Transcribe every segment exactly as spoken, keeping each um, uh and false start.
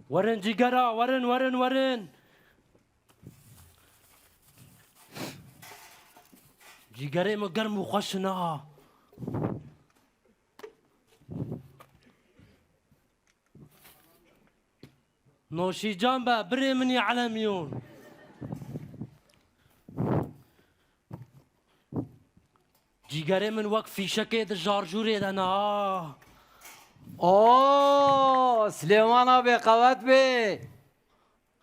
Werin cîgera, werin, werin, werin. Cîgerê min germ û xweş in ha. Noşîcan be, birê min î elemîyon. Cîgerê min wek fîşekê di jarjûrê de ne ha. Oo, Silêman abê, qewet bê.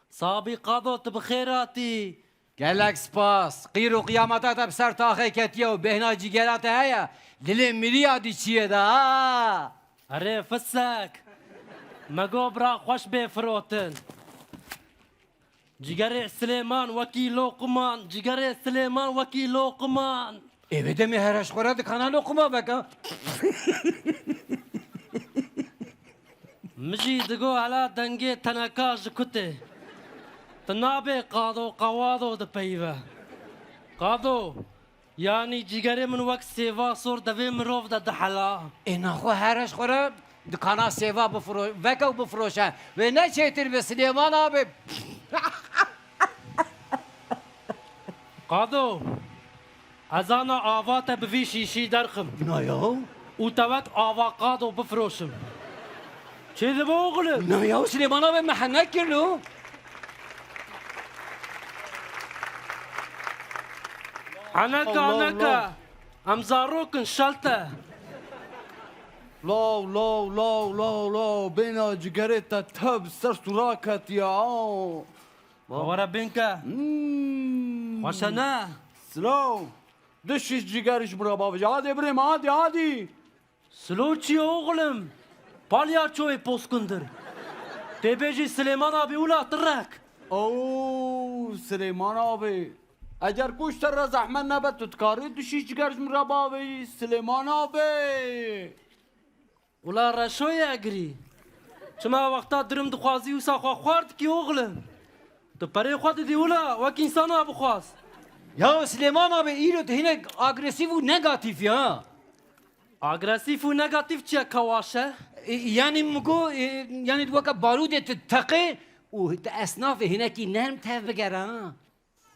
Sabî Qado, tu bi xêr hatî. Gelek spas. Qîr û qiyameta te bi ser taxê ketiye û bêhna cîgera te heye. Dilê miriya dî çiyê de ha. Erê fisek. Me got bira xweş bê firotin. Cîgerê Silêman wekî loqiman, cîgerê Silêman wekî loqiman. Ê, vê demê here ji xwe re dikana loqima veke. Min jî digot hela dengê teneka ji ku tê. Tu nabê Qado, Qewado dipeyive. Qado, yanî cîgerê min wek sêva sor devê mirov de dihela. Ê naxwe here ji xwe re dikana sêva bifiro-, veke û bifiroşe. Wê ne çêtir be Silêman abê. Qado, ez ana ava te bi vî şîşî derxim. Na ya? Û te wek avokado bifiroşim. Çêdibe oxlim? Na ya, Silêman abê, me henek kir lo. Heneka, Allah, heneka. Allah. Em zarok in, şelte. Law, law, law, law, law. Bêhna cigerê te tev ser sura ketiye, aw. Ma were bênke. Hmm. Xweş e ne? Slow. Du şîş ciger ji min re bavêje. Hadi birê me, hadi, hadi. Slow çi ye oxlim? Palyaçoyê poskundir. Tê bêjî Silêman abî wila tirek. Oo, Silêman abî. Eger ku ji te re zehmet nebe, tu dikarî du şîş ciger ji min re bavêjî, Silêman abî. Wila reşoyê egirî. Çima wexta dirim dixwazî wisa xwe xwar dikî oxlim? Tu perê xwe didî wila wek însana bixwaz. Ya Silêman abî, îro tu hinek agresîf û negatîf ya. Agresîf û negatîf çi ye kewaşe? E, yanî min got, e, yanî tu weke barûdê tu teqê û tu esnafê hinekî nerm tev bigere ha.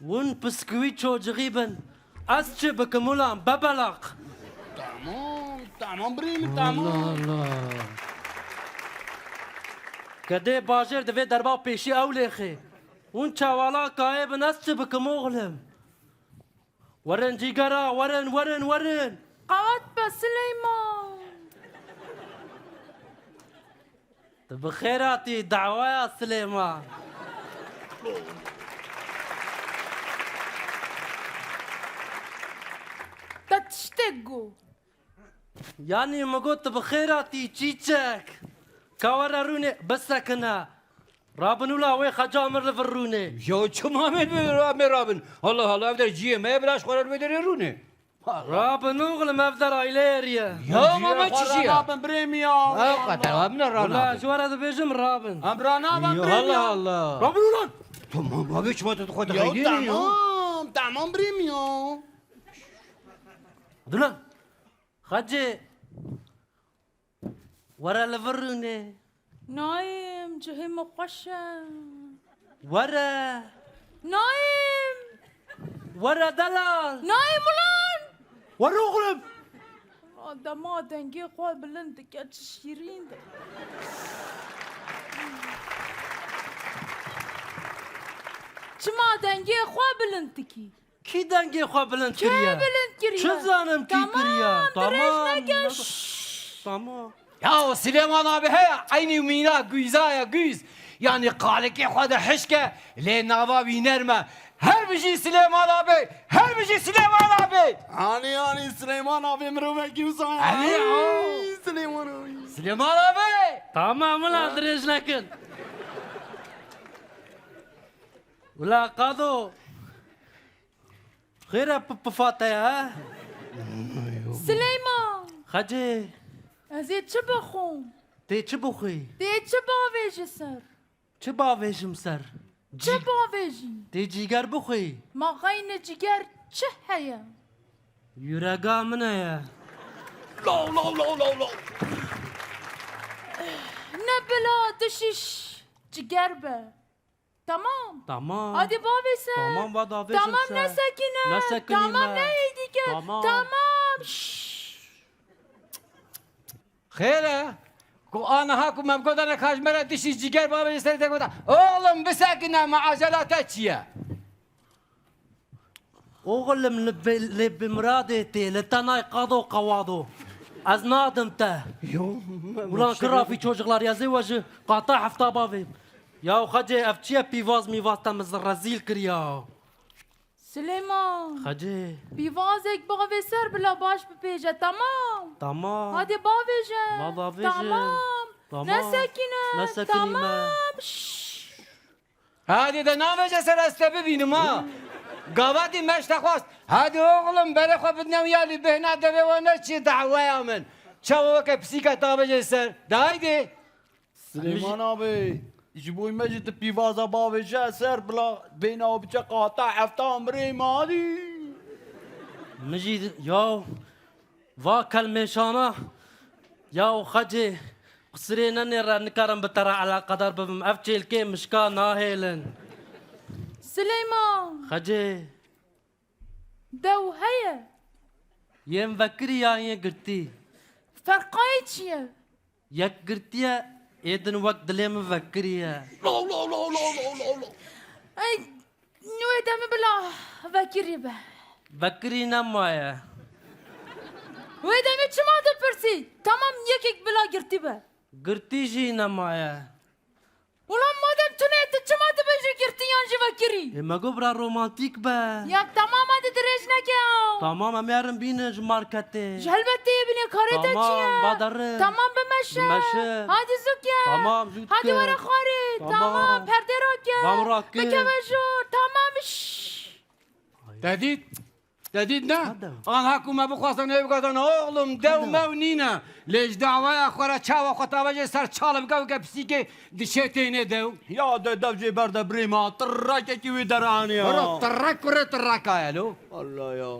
Hûn piskwî çocixî bin. Ez çi bikim ulan bebelaq? Tamam, tamam birê min, tamam. Allah Allah. Kedê bajêr divê derba pêşî ew lêxê. Hûn çewala kayê bin, ez çi bikim oxlim? Werin cîgera, werin, werin, werin. Qewet be Sileyman. Tu bi xêr hatî dawaya Silêman. Te tiştek got. Yanî min got tu bi xêr hatî çîçek. Ka were rûnê bisekine. Rabin ula wê xeca min li vir rûnê. Ya çima em ê rabin? Allah Allah, ev der ciyê me ye, bila ji xwe re li vê derê rûnê. Rabin oxlim, ev der aileyê ye. Ya ma me çi jî ye? Rabin birê min ya. Ew qetewa min e, ranabin. Wala ji we re dibêjim rabin. Em ranabin birê min ya. Allah Allah. Rabin ulan. Tamam abi, çima tu xwe dixeydînî ya? Tamam, tamam birê min ya. Dula. Xecê. Were li vir rûnê. Nayêm, cihê min xweş e. Were. Nayêm. Were delal. Nayêm ulan. Were oxlim. Dema dengê xwe bilind dike, çi şîrîn de. Çima dengê xwe bilind dikî? Kî dengê xwe bilind kiriye? Kê bilind kiriye? Çi zanim kî kiriye? Tamam, dirêj neke. Tamam. Ya o Silêman abi heye, eynî mîna guyza ye, guyz. Yanî qalikê xwe de hişk e, lê nava wî nerm e. Her bijî Silêman abi, her bijî Silêman abi. Anî, anî, Silêman abi mirovekî wisa ye. Anî, ya. Ay, Silêman abi. Silêman abi. Tamam ulan, dirêj nekin. Ula Qado. Xêr e, pi-, pifa te ye, he? Sileyman! Xecê! Ez ê çi bixwim? Tê çi bixwî? Tê çi bavêji ser? Çi bavêjim ser? Çi bavêjî? Tê cîger bixwî? Ma xeyne cîger çi heye? Yurega min heye. Law, law, law, law, law. Ne bila dişiş. Ciger be. Tamam. Tamam. Hadi bavê ser. Tamam, va davêjim ser. Tamam, nesekîne. Nesekinîme. Tamam, ne êdî ke. Tamam. Tamam. Şşş. Xêr e? Ku aniha ku me bi gotane ka ji me re dişî ciger bavêje serê te gota, oxlum bisekine, me acela te çi ye? Oxlum li bi-, lê bi miradê tê, li te nayê qado qewado. Ez nadim te. Yo, me, me Ulan şerê kirafî çocuklar, ez ê we ji qata hefta bavê. Ya xecê, ev çi ye pîvaz mîvaz te min rezîl kiriya. Silêman. Xecê. Pîvazek bavê ser bila baş bipêje, tamam? Tamam. Hadi bavêje. Va davêjim. Tamam. Tamam. Nesekîne. Nesekinîme. Tamam. Şşş. Hadi de navêje ser ez te bibînim ha. Gavatî me ji te xwest. Hadi oxlum, berê xwe bidine wî alî, bêhna devê we ne çi dehweya min. Çawa weke pisîka tavêje ser. De haydi. Silêman abi, ji bo me jî tu pîvaza bavêje ser bila bêhna biçe qata hefta mirê me hadi. Min jî yaw. Va kelmêşana, ya xecê, qusirê nenêre, nikarim bi te re eleqedar bibim. Ev çêlkê mişka nahêlin. Silêman. Xecê. Dew heye. Yên vekirî yan yên girtî? Ferqayê çi ye? Yek girtî ye, ê din wek dilê min vekirî ye. Lo, lo, lo. Ey, wê demê bila vekirî be. Vekirî nemaye. Wê demê çima dipirsî? Tamam, yekek bila girtî be. Girtî jî nemaye. Ulan madem tune, tu çima dibêjî girtî yan jî vekirî? Ê, me got bira romantîk be. Ya tamam, hadi dirêj neke ya. Tamam, em ê herin bînin ji marketê. Ji helbetê yê bînê, karê te çi ye? Tamam, va derin. Tamam, bimeşe. Bimeşe. Hadi zû ke. Tamam, zû ke. Hadi were xwarê. Tamam. Tamam, perdê rake. Tamam, rake. Bikeve jor. Tamam, şşş. Te dît? Te dît ne? Aniha ku me bixwestin hê bigotana, oxlum, dew mew nîne. Lê ji dawaya xwe re çawa xwe tavêje ser çal bike, weke pisîkê diçê tênê dew. Ya de dev jê berde birê me, tirekekî wî deranî ya. Biro, tirek kurê tireka ye lo. Allah ya.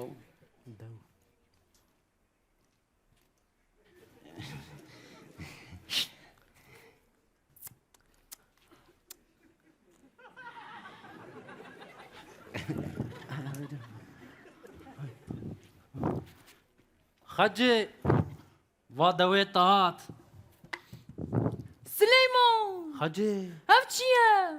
Xecê, va dewê te hat. Sileyman! Xecê. Ev çi ye?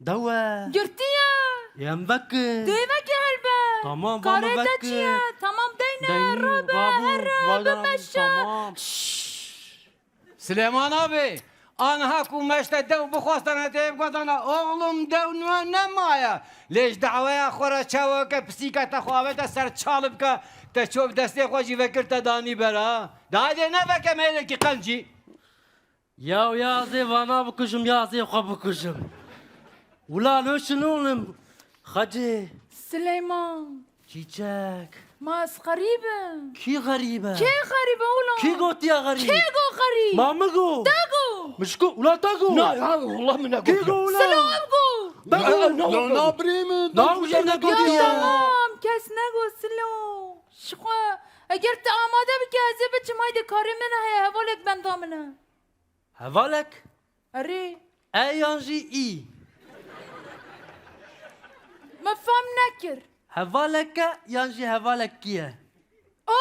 Dew e. Girtî ye. Em vekin. Dê veke helbet. Tamam, va me vekin. Karê te çi ye? Tamam, deyne, rabe, here, bimeşe. Tamam. Şşş. Silêman abi, aniha ku me ji te dew bixwestane, te yê bigotana, oxlum, dew nû nemaye. Lê ji dawaya xwe re çaweke pisîka te xwe avête ser çal bike, te ço bi destê xwe jî vekir te danî ber ha. Dayê ne veke mêrekî qencî. Ya, ya ez ê vana bikujim, ya ez ê xwe bikujim. Wila lo şinûnim, Xecê. Sileyman. Çîçek. Ma ez xerîb im. Kî xerîb e? Kê xerîb e, ulan? Kî gotiye xerîb? Kê got xerîb? Ma min got. Te got. Min ji ku, ulan te got. Na, ya, wallah min negot. Kî got, ulan? Silo ev got. Te got. Na, na, na, birê min, na, te got, ulan te got. Ya, gotiye. Tamam, kes negot, Silo. Ji xwe, eger tu amade bike, ez ê biçim, haydi, karê min heye, hevalek benda min e. Hevalek? Erê. E yan jî î? Me fam nekir. Hevalek e yan jî hevalekî ye? Oo,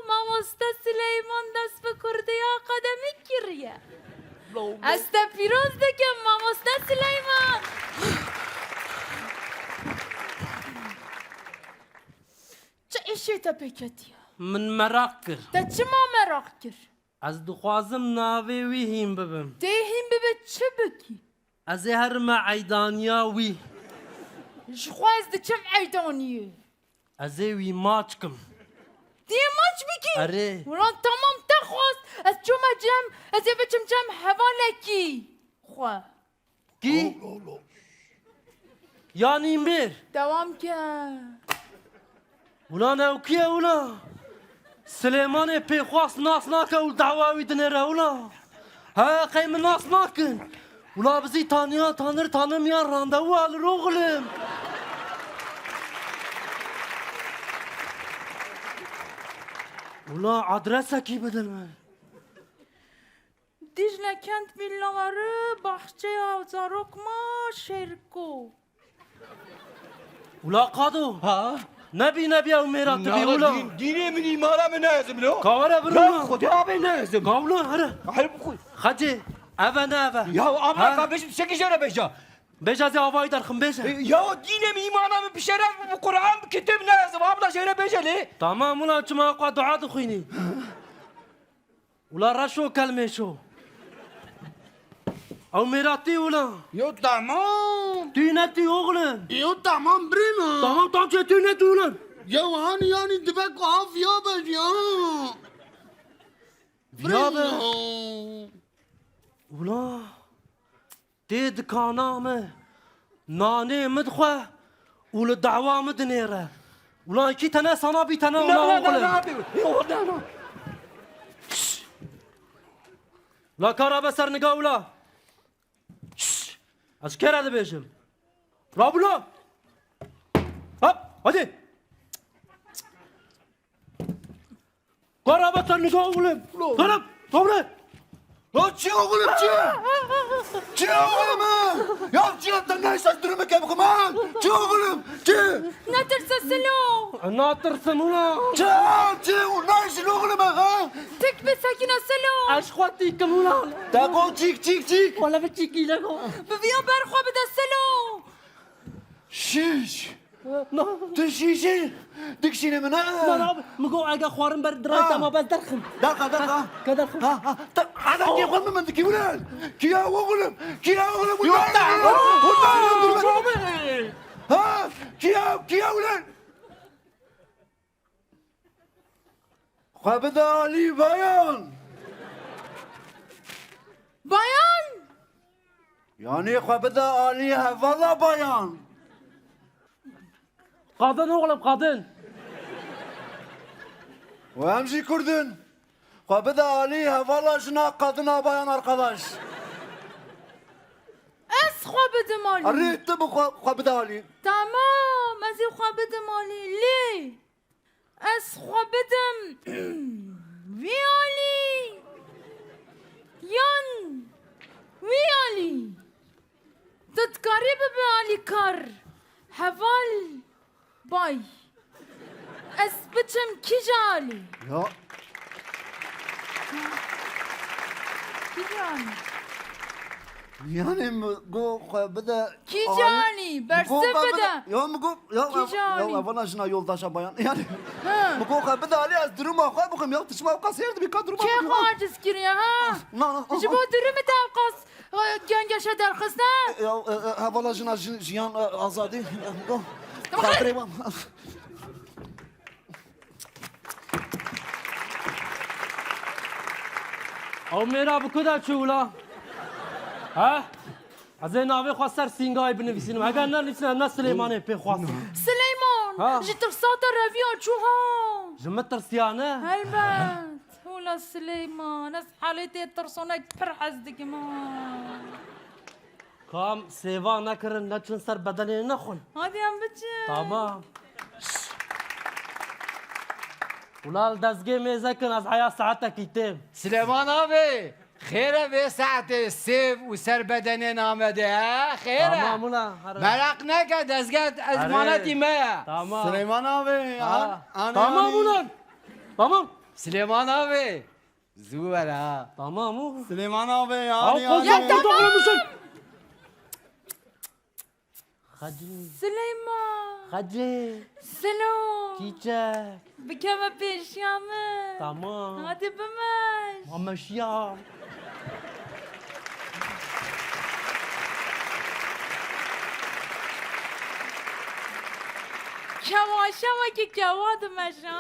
mamoste Sileyman dest bi kurdiya qedemî kiriye. Ez te pîroz dikim, mamoste Sileyman. Çi îşê te pê ketiye? Min meraq kir. Te çima meraq kir? Ez dixwazim navê wî hîn bibim. Tê hîn bibe çi bikî? Ez ê herime eydaniya wî. Ji xwe ez diçim eydaniyê. Ez ê wî maç kim. Tê maç bikî? Erê. Ulan tamam te xwest. Ez çûme cem, ez ê biçim cem hevalekî xwe. Kî? Ya nîmbêr. Dewam ke. Ulan ew kî ye ulan? Silêmanê pêxwas nas nake û dawa wî dinêre ulan. He, qey min nas nakin. Ula bizî taniya tanir tanimiyan randewu alır oğlum. Ula adresekî bidin min. Dicle kent Mîllaweri, baxçeya zarok ma Şêrko. Ula Qado. Ha? Nebî, nebî ew mêra tu bî ula. Dî-, dînê min îmana min nayezim lo. Kawere bir Ya ula. Xwedê abê nayezim. Kawlo here. Her bu Xwedê. Xecê, eve ne eve. Ya abla Ha? Ka bêjim tiştekî jê re bêja. Bêja zê avayî derxim bêje. E, ya dînê min îmana min bi şeref bi Quran bi kitêb nayezim. Abla jê re bêje lê. Tamam ula çima xwe dua dixwînî. Ula reşo kelmêşo. Ew mêra tî ula. Yo tamam. Tî ne tî oğlum. Yo tamam birî mi? Tamam tam çê tî ne tî oğlum. Ya hani yani dibe ku ha viya be ya. Viya be. Birî ya. Ula. Tê dikana me, nanê min dixwe û li dawa min dinêre. Ulan kî tene sana bî tene Na, ulan na, na, oxulin. Na, abi. Yo, na, na. Şşş. La kara be ser niga ula. Şşş. Ez kere dibêjim. Rabula. Hop, hadi. Kara be ser niga oğlum. Ulan. Kara, tavre. Ya çi oğlum çi? Çi oğlum ha? Ya çi ya te neyse durumı kebxim ha? Çi oğlum? Çi? Netirse Selo. Natirsim ula. Çi? Çi? Neyse oğlum ha? Tik bi sekine Selo. Eşxwetî kim ula. Te go çik çik çik. Wala bi çik ile go. Bi viya berxwe bide Selo. Şiş. Na. Tu şişî dikişîne min, ha? Na, na, min got ege xwarin ber dirayî Ha. Te ma bes derxim. Derxa, derxa. Ke derxim. Ha, ha. Te, ana kê xwe min dikî wile. Kiya oğlum, kiya oğlum, Yok, wile. Tamam. Ha, kiya, kiya wile. Xwe bide alî bayan. Bayan? Yanî xwe bide alî hevala bayan. Kadın oğlum, kadın. Û em jî Kurd in. Xwe bide alî hevala jina kadına bayan arkadaş. Ez xwe bidim alî. Erê tu bi xwe, xwe bide alî. Tamam, ez ê xwe bidim alî. Lê Ez xwe bidim vî alî yan wî alî? Tu dikarî bibe alîkar, heval bay. Ez biçim kîja alî? Ya. Kîja alî? Yanî mi got xwe bide Kîja alî? Bersiv bide. Ya mi got, ya, Kîja ya, alî? Evana jina yoldaşa bayan. Yanî, Ha. mi got xwe bide alî, ez duruma xwe bixwim. Ya tu çima ew qas hêr dibî ka duruma Kê xwe aciz kiriye ha? Na, na, Ji bo durumê te ew qas, e, gengeşe derxist ha? Ya, e, e, hevala jina jin-, jiyan, e, azadî. Xatirê wan. Ew mêra bi ku de çû wila? He? Ez ê navê xwe ser sîngayê binivîsînim. Heger nenivîsînim, ne Silêmanê pê xwast. Silêman, Ha? ji tirsa te reviya çû ha? Ji min tirsiyane? Helbet. Hûla Silêman, ez halê tê tirsonek pir hez dikim ha. Kam sêva nekirin, neçin ser bedenê nexwin. Hadi em biçin. Tamam. Ula li dezgê mêze kin, ez heya saetekî têm. Silêman abi, xêr e vê saetê sêv û ser bedenê namede, he? Xêr e? Tamam ula, here. Meraq neke, dezgeh Here. emanetî me ye. Tamam. Silêman abi, Ha. an-, an-, Tamam an-, ulan. Tamam. Silêman abi. Zû were ha. Tamam o. Silêman abi, Ew yanî, qozok yanî. Qozok olmuşsun. Hacı. Silêman. Hacı. Silo. Çiçek. Bikeve pêşiya min. Tamam. Hadi bimeş. Ma meşiya. Kewa şewekî kewa dimeşa.